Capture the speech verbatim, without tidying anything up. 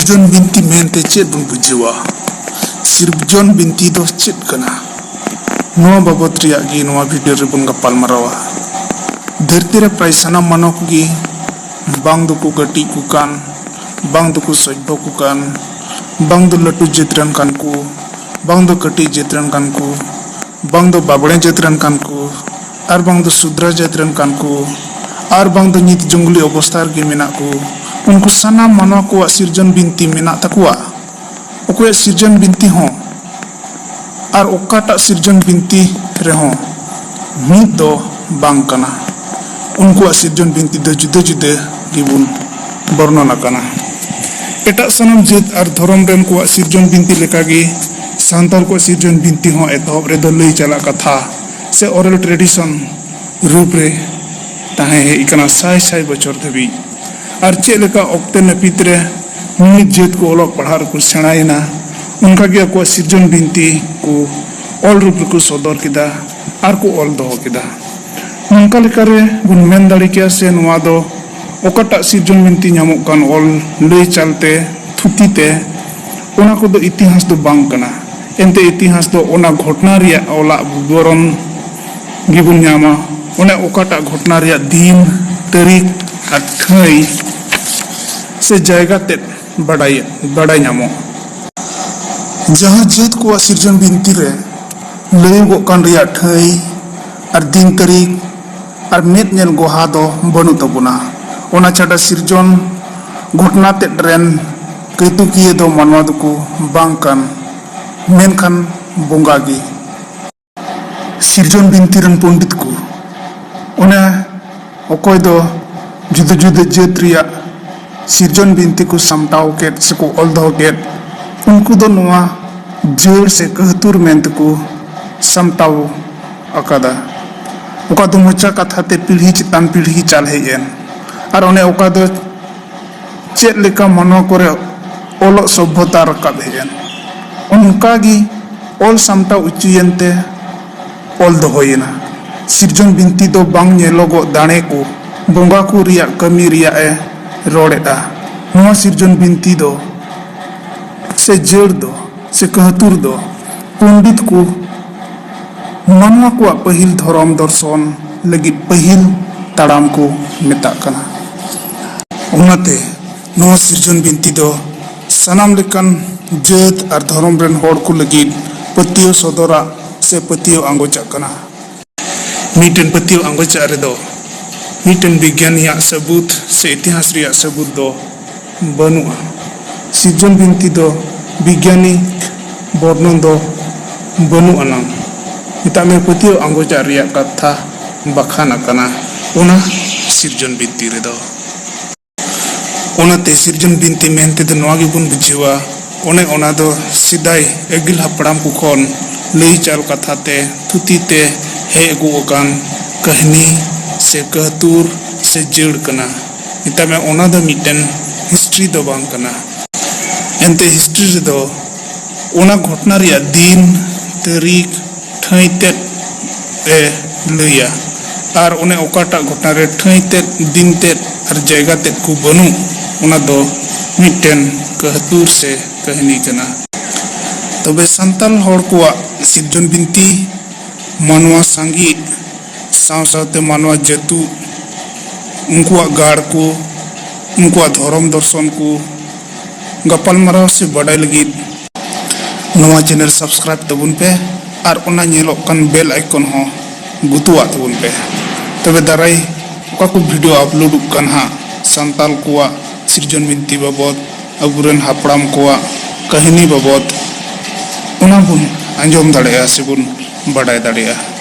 ᱥᱤᱨᱡᱚᱱ ᱵᱤᱱᱛᱤ ᱢᱮᱱᱛᱮ ᱪᱮᱫ ᱵᱚᱱ ᱵᱩᱡᱷᱟᱹᱣᱟ? ᱥᱤᱨᱡᱚᱱ ᱵᱤᱱᱛᱤ ᱫᱚ ᱪᱮᱫ ᱠᱟᱱᱟ? ᱱᱚᱣᱟ ᱵᱟᱵᱚᱛ ᱨᱮᱭᱟᱜ ᱜᱮ ᱱᱚᱣᱟ ᱵᱷᱤᱰᱤᱭᱳ ᱨᱮᱵᱚᱱ ᱜᱟᱯᱟᱞ ᱢᱟᱨᱟᱣᱟ᱾ ᱫᱷᱟᱹᱨᱛᱤ ᱨᱮ ᱯᱨᱟᱭ ᱥᱟᱱᱟᱢ ᱢᱟᱱᱣᱟ ᱠᱚᱜᱮ ᱵᱟᱝ ᱫᱚᱠᱚ ᱠᱟᱹᱴᱤᱡ ᱠᱚ ᱠᱟᱱ, ᱵᱟᱝ ᱫᱚᱠᱚ ᱥᱚᱵᱵᱷᱚ ᱠᱚ ᱠᱟᱱ, ᱵᱟᱝ ᱫᱚ ᱞᱟᱹᱴᱩ ᱡᱟᱹᱛ ᱨᱮᱱ ᱠᱟᱱ ᱠᱚ, ᱵᱟᱝ ᱫᱚ ᱠᱟᱹᱴᱤᱡ ᱡᱟᱹᱛ ᱨᱮᱱ ᱠᱟᱱ ᱠᱚ, ᱵᱟᱝ ᱫᱚ ᱵᱟᱵᱽᱲᱮ ᱡᱟᱹᱛ ᱨᱮᱱ ᱠᱟᱱ ᱠᱚ, ᱟᱨ ᱵᱟᱝ ᱫᱚ ᱥᱩᱫᱨᱟ ᱡᱟᱹᱛ ᱨᱮᱱ ᱠᱟᱱ ᱠᱚ, ᱟᱨ ᱵᱟᱝ ᱫᱚ ᱱᱤᱛ ᱡᱚᱝᱜᱚᱞᱤ ᱚᱵᱚᱥᱛᱷᱟ ᱨᱮᱜᱮ ᱢᱮᱱᱟᱜ ᱠᱚ, ᱩᱱᱠᱩ ᱥᱟᱱᱟᱢ ᱢᱟᱱᱣᱟ ᱠᱚᱣᱟᱜ ᱥᱤᱨᱡᱚᱱ ᱵᱤᱱᱛᱤ ᱢᱮᱱᱟᱜ ᱛᱟᱠᱚᱣᱟ᱾ ᱚᱠᱚᱭᱟᱜ ᱥᱤᱨᱡᱚᱱ ᱵᱤᱱᱛᱤ ᱦᱚᱸ ᱟᱨ ᱚᱠᱟᱴᱟᱜ ᱥᱤᱨᱡᱚᱱ ᱵᱤᱱᱛᱤ ᱨᱮᱦᱚᱸ ᱢᱤᱫ ᱫᱚ ᱵᱟᱝ ᱠᱟᱱᱟ᱾ ᱩᱱᱠᱩᱣᱟᱜ ᱥᱤᱨᱡᱚᱱ ᱵᱤᱱᱛᱤ ᱫᱚ ᱡᱩᱫᱟᱹ ᱡᱩᱫᱟᱹ ᱜᱮᱵᱚᱱ ᱵᱚᱨᱱᱚᱱ ᱟᱠᱟᱱᱟ᱾ ᱮᱴᱟᱜ ᱥᱟᱱᱟᱢ ᱡᱟᱹᱛ ᱟᱨ ᱫᱷᱚᱨᱚᱢ ᱨᱮᱱ ᱠᱚᱣᱟᱜ ᱥᱤᱨᱡᱚᱱ ᱵᱤᱱᱛᱤ ᱞᱮᱠᱟᱜᱮ ᱥᱟᱱᱛᱟᱲ ᱠᱚᱣᱟᱜ ᱥᱤᱨᱡᱚᱱ ᱵᱤᱱᱛᱤ ᱦᱚᱸ ᱮᱛᱚᱦᱚᱵ ᱨᱮᱫᱚ ᱞᱟᱹᱭ ᱪᱟᱞᱟᱜ ᱠᱟᱛᱷᱟ ᱥᱮ oral tradition ᱨᱩᱯ ᱨᱮ ᱛᱟᱦᱮᱸ ᱦᱮᱡ ᱟᱠᱟᱱᱟ ᱥᱟᱭ ᱥᱟᱭ ᱵᱚᱪᱷᱚᱨ ᱫᱷᱟᱹᱵᱤᱡ᱾ ᱟᱨ ᱪᱮᱫ ᱞᱮᱠᱟ ᱚᱠᱛᱮ ᱱᱟᱹᱯᱤᱛ ᱨᱮ ᱢᱤᱢᱤᱫ ᱡᱟᱹᱛ ᱠᱚ ᱚᱞᱚᱜ ᱯᱟᱲᱦᱟᱜ ᱨᱮᱠᱚ ᱥᱮᱬᱟᱭᱮᱱᱟ, ᱚᱱᱠᱟᱜᱮ ᱟᱠᱚᱣᱟᱜ ᱥᱤᱨᱡᱚᱱ ᱵᱤᱱᱛᱤ ᱠᱚ ᱚᱞ ᱨᱩᱯ ᱨᱮᱠᱚ ᱥᱚᱫᱚᱨ ᱠᱮᱫᱟ ᱟᱨ ᱠᱚ ᱚᱞ ᱫᱚᱦᱚ ᱠᱮᱫᱟ᱾ ᱱᱚᱝᱠᱟ ᱞᱮᱠᱟᱨᱮ ᱵᱚᱱ ᱢᱮᱱ ᱫᱟᱲᱮ ᱠᱮᱭᱟ ᱥᱮ ᱱᱚᱣᱟ ᱫᱚ ᱚᱠᱟᱴᱟᱜ ᱥᱤᱨᱡᱚᱱ ᱵᱤᱱᱛᱤ ᱧᱟᱢᱚᱜ ᱠᱟᱱ ᱚᱞ, ᱞᱟᱹᱭ ᱪᱟᱞᱛᱮ, ᱛᱷᱩᱛᱤ ᱛᱮ, ᱚᱱᱟ ᱠᱚᱫᱚ ᱤᱛᱤᱦᱟᱥ ᱫᱚ ᱵᱟᱝ ᱠᱟᱱᱟ᱾ ᱮᱱᱛᱮ ᱤᱛᱤᱦᱟᱥ ᱫᱚ ᱚᱱᱟ ᱜᱷᱚᱴᱚᱱᱟ ᱨᱮᱭᱟᱜ ᱚᱞᱟᱜ ᱵᱤᱵᱚᱨᱚᱱ ᱜᱮᱵᱚᱱ ᱧᱟᱢᱟ᱾ ᱚᱱᱮ ᱚᱠᱟᱴᱟᱜ ᱜᱷᱚᱴᱚᱱᱟ ᱨᱮᱭᱟᱜ ᱫᱤᱱ, ᱛᱟᱹᱨᱤᱠᱷ ᱟᱨ ᱴᱷᱟᱹᱭ ᱥᱮ ᱡᱟᱭᱜᱟ ᱛᱮᱫ ᱵᱟᱰᱟᱭ, ᱵᱟᱰᱟᱭ ᱧᱟᱢᱚᱜ᱾ ᱡᱟᱦᱟᱸ ᱡᱟᱹᱛ ᱠᱚᱣᱟᱜ ᱥᱤᱨᱡᱚᱱ ᱵᱤᱱᱛᱤ ᱨᱮ ᱞᱟᱹᱭᱚᱜᱚᱜ ᱠᱟᱱ ᱨᱮᱭᱟᱜ ᱴᱷᱟᱹᱭ ᱟᱨ ᱫᱤᱱ ᱛᱟᱹᱨᱤᱠᱷ ᱟᱨ ᱢᱮᱫ ᱧᱮᱞ ᱜᱚᱦᱟ ᱫᱚ ᱵᱟᱹᱱᱩᱜ ᱛᱟᱵᱚᱱᱟ᱾ ᱚᱱᱟ ᱪᱷᱟᱰᱟ ᱥᱤᱨᱡᱚᱱ ᱜᱷᱚᱴᱚᱱᱟ ᱛᱮᱫ ᱨᱮᱱ ᱠᱟᱹᱭᱛᱩᱠᱤᱭᱟᱹ ᱫᱚ ᱢᱟᱱᱣᱟ ᱫᱚᱠᱚ ᱵᱟᱝ ᱠᱟᱱ, ᱢᱮᱱᱠᱷᱟᱱ ᱵᱚᱸᱜᱟ ᱜᱮ᱾ ᱥᱤᱨᱡᱚᱱ ᱵᱤᱱᱛᱤ ᱨᱮᱱ ᱯᱚᱱᱰᱤᱛ ᱠᱚ, ᱚᱱᱮ ᱚᱠᱚᱭ ᱫᱚ ᱡᱩᱫᱟᱹ ᱡᱩᱫᱟᱹ ᱡᱟᱹᱛ ᱨᱮᱭᱟᱜ ᱥᱤᱨᱡᱚᱱ ᱵᱤᱱᱛᱤ ᱠᱚ ᱥᱟᱢᱴᱟᱣ ᱠᱮᱫ ᱥᱮᱠᱚ ᱚᱞ ᱫᱚᱦᱚ ᱠᱮᱫ, ᱩᱱᱠᱩ ᱫᱚ ᱱᱚᱣᱟ ᱡᱟᱹᱲ ᱥᱮ ᱠᱟᱹᱦᱛᱩᱨ ᱢᱮᱱ ᱛᱮᱠᱚ ᱥᱟᱢᱴᱟᱣ ᱟᱠᱟᱫᱟ, ᱚᱠᱟ ᱫᱚ ᱢᱚᱪᱟ ᱠᱟᱛᱷᱟ ᱛᱮ ᱯᱤᱲᱦᱤ ᱪᱮᱛᱟᱱ ᱯᱤᱲᱦᱤ ᱪᱟᱞ ᱦᱮᱡ ᱮᱱ᱾ ᱟᱨ ᱚᱱᱮ ᱚᱠᱟ ᱫᱚ ᱪᱮᱫ ᱞᱮᱠᱟ ᱢᱟᱱᱣᱟ ᱠᱚᱨᱮ ᱚᱞᱚᱜ ᱥᱚᱵᱷᱚᱛᱟ ᱨᱟᱠᱟᱵ ᱦᱮᱡ ᱮᱱ, ᱚᱱᱠᱟ ᱜᱮ ᱚᱞ ᱥᱟᱢᱴᱟᱣ ᱚᱪᱚᱭᱮᱱ ᱛᱮ ᱚᱞ ᱫᱚᱦᱚᱭᱮᱱᱟ᱾ ᱥᱤᱨᱡᱚᱱ ᱵᱤᱱᱛᱤ ᱫᱚ ᱵᱟᱝ ᱧᱮᱞᱚᱜᱚᱜ ᱫᱟᱲᱮ ᱠᱚ ᱵᱚᱸᱜᱟ ᱠᱚ ᱨᱮᱭᱟᱜ ᱠᱟᱹᱢᱤ ᱨᱮᱭᱟᱜ ᱮ ᱨᱚᱲ ᱮᱫᱟ᱾ ᱱᱚᱣᱟ ᱥᱤᱨᱡᱚᱱ ᱵᱤᱱᱛᱤ ᱫᱚ ᱥᱮ ᱡᱟᱹᱲ ᱫᱚ ᱥᱮ ᱠᱟᱹᱦᱛᱩᱨ ᱫᱚ ᱯᱚᱱᱰᱤᱛ ᱠᱚ ᱢᱟᱱᱣᱟ ᱠᱚᱣᱟᱜ ᱯᱟᱹᱦᱤᱞ ᱫᱷᱚᱨᱚᱢ ᱫᱚᱨᱥᱚᱱ ᱞᱟᱹᱜᱤᱫ ᱯᱟᱹᱦᱤᱞ ᱛᱟᱲᱟᱢ ᱠᱚ ᱢᱮᱛᱟᱜ ᱠᱟᱱᱟ᱾ ᱚᱱᱟᱛᱮ ᱱᱚᱣᱟ ᱥᱤᱨᱡᱚᱱ ᱵᱤᱱᱛᱤ ᱫᱚ ᱥᱟᱱᱟᱢ ᱞᱮᱠᱟᱱ ᱡᱟᱹᱛ ᱟᱨ ᱫᱷᱚᱨᱚᱢ ᱨᱮᱱ ᱦᱚᱲ ᱠᱚ ᱞᱟᱹᱜᱤᱫ ᱯᱟᱹᱛᱭᱟᱹᱣ ᱥᱚᱫᱚᱨᱟᱜ ᱥᱮ ᱯᱟᱹᱛᱭᱟᱹᱣ ᱟᱸᱜᱚᱪᱟᱜ ᱠᱟᱱᱟ᱾ ᱢᱤᱫᱴᱮᱱ ᱯᱟᱹᱛᱭᱟᱹᱣ ᱟᱸᱜᱚᱪᱟᱜ ᱨᱮᱫᱚ ᱢᱤᱫᱴᱮᱱ ᱵᱤᱜᱽᱜᱟᱱᱤᱭᱟᱜ ᱥᱟᱹᱵᱩᱛ ᱥᱮ ᱤᱛᱤᱦᱟᱥ ᱨᱮᱭᱟᱜ ᱥᱟᱹᱵᱩᱛ ᱫᱚ ᱵᱟᱹᱱᱩᱜᱼᱟ᱾ ᱥᱤᱨᱡᱚᱱ ᱵᱤᱱᱛᱤ ᱫᱚ ᱵᱤᱜᱽᱜᱟᱱᱤᱠ ᱵᱚᱨᱱᱚᱱ ᱫᱚ ᱵᱟᱹᱱᱩᱜ ᱟᱱᱟᱝ᱾ ᱢᱮᱛᱟᱜ ᱢᱮ, ᱯᱟᱹᱛᱭᱟᱹᱣ ᱟᱸᱜᱚᱪᱟᱜ ᱨᱮᱭᱟᱜ ᱠᱟᱛᱷᱟ ᱵᱟᱠᱷᱟᱱ ᱟᱠᱟᱱᱟ ᱚᱱᱟ ᱥᱤᱨᱡᱚᱱ ᱵᱤᱱᱛᱤ ᱨᱮᱫᱚ᱾ ᱚᱱᱟᱛᱮ ᱥᱤᱨᱡᱚᱱ ᱵᱤᱱᱛᱤ ᱢᱮᱱᱛᱮ ᱫᱚ ᱱᱚᱣᱟ ᱜᱮᱵᱚᱱ ᱵᱩᱡᱷᱟᱹᱣᱟ, ᱚᱱᱮ ᱚᱱᱟ ᱫᱚ ᱥᱮᱫᱟᱭ ᱟᱹᱜᱤᱞ ᱦᱟᱯᱲᱟᱢ ᱠᱚ ᱠᱷᱚᱱ ᱞᱟᱹᱭ ᱪᱟᱞ ᱠᱟᱛᱷᱟ ᱛᱮ, ᱛᱷᱩᱛᱤ ᱛᱮ ᱦᱮᱡ ᱟᱹᱜᱩ ᱟᱠᱟᱱ ᱠᱟᱹᱦᱱᱤ ᱥᱮ ᱠᱟᱹᱦᱛᱩᱨ ᱥᱮ ᱡᱟᱹᱲ ᱠᱟᱱᱟ᱾ ᱢᱮᱛᱟᱜ ᱢᱮ, ᱚᱱᱟ ᱫᱚ ᱢᱤᱫᱴᱮᱱ ᱦᱤᱥᱴᱨᱤ ᱫᱚ ᱵᱟᱝ ᱠᱟᱱᱟ᱾ ᱮᱱᱛᱮ ᱦᱤᱥᱴᱨᱤ ᱨᱮᱫᱚ ᱚᱱᱟ ᱜᱷᱚᱴᱚᱱᱟ ᱨᱮᱭᱟᱜ ᱫᱤᱱ, ᱛᱟᱹᱨᱤᱠᱷ, ᱴᱷᱟᱹᱭ ᱛᱮᱫ ᱮ ᱞᱟᱹᱭᱟ᱾ ᱟᱨ ᱚᱱᱮ ᱚᱠᱟᱴᱟᱜ ᱜᱷᱚᱴᱚᱱᱟ ᱨᱮ ᱴᱷᱟᱹᱭ ᱛᱮᱫ, ᱫᱤᱱ ᱛᱮᱫ ᱟᱨ ᱡᱟᱭᱜᱟ ᱛᱮᱫ ᱠᱚ ᱵᱟᱹᱱᱩᱜ, ᱚᱱᱟ ᱫᱚ ᱢᱤᱫᱴᱮᱱ ᱠᱟᱹᱦᱛᱩᱨ ᱥᱮ ᱠᱟᱹᱦᱱᱤ ᱠᱟᱱᱟ᱾ ᱛᱚᱵᱮ ᱥᱟᱱᱛᱟᱲ ᱦᱚᱲ ᱠᱚᱣᱟᱜ ᱥᱤᱨᱡᱚᱱ ᱵᱤᱱᱛᱤ, ᱢᱟᱱᱣᱟ ᱥᱟᱸᱜᱮ ᱥᱟᱶ ᱥᱟᱶᱛᱮ ᱢᱟᱱᱣᱟ ᱡᱟᱹᱛᱩ, ᱩᱱᱠᱩᱣᱟᱜ ᱜᱟᱲ ᱠᱚ, ᱩᱱᱠᱩᱣᱟᱜ ᱫᱷᱚᱨᱚᱢ ᱫᱚᱨᱥᱚᱱ ᱠᱚ ᱜᱟᱯᱟᱞᱢᱟᱨᱟᱣ ᱥᱮ ᱵᱟᱰᱟᱭ ᱞᱟᱹᱜᱤᱫ ᱱᱚᱣᱟ ᱪᱮᱱᱮᱞ ᱥᱟᱵᱥᱠᱨᱟᱭᱤᱵ ᱛᱟᱵᱚᱱ ᱯᱮ ᱟᱨ ᱚᱱᱟ ᱧᱮᱞᱚᱜ ᱠᱟᱱ ᱵᱮᱞ ᱟᱭᱠᱚᱱ ᱦᱚᱸ ᱜᱩᱛᱩᱣᱟᱜ ᱛᱟᱵᱚᱱ ᱯᱮ᱾ ᱛᱚᱵᱮ ᱫᱟᱨᱟᱭ ᱚᱠᱟ ᱠᱚ ᱵᱷᱤᱰᱤᱭᱳ ᱟᱯᱞᱳᱰᱚᱜ ᱠᱟᱱ ᱦᱟᱸᱜ ᱥᱟᱱᱛᱟᱞ ᱠᱚᱣᱟᱜ ᱥᱤᱨᱡᱚᱱ ᱵᱤᱱᱛᱤ ᱵᱟᱵᱚᱫ, ᱟᱵᱚᱨᱮᱱ ᱦᱟᱯᱲᱟᱢ ᱠᱚᱣᱟᱜ ᱠᱟᱹᱦᱱᱤ ᱵᱟᱵᱚᱫ, ᱚᱱᱟ ᱵᱚᱱ ᱟᱸᱡᱚᱢ ᱫᱟᱲᱮᱭᱟᱜᱼᱟ ᱥᱮᱵᱚᱱ ᱵᱟᱰᱟᱭ ᱫᱟᱲᱮᱭᱟᱜᱼᱟ᱾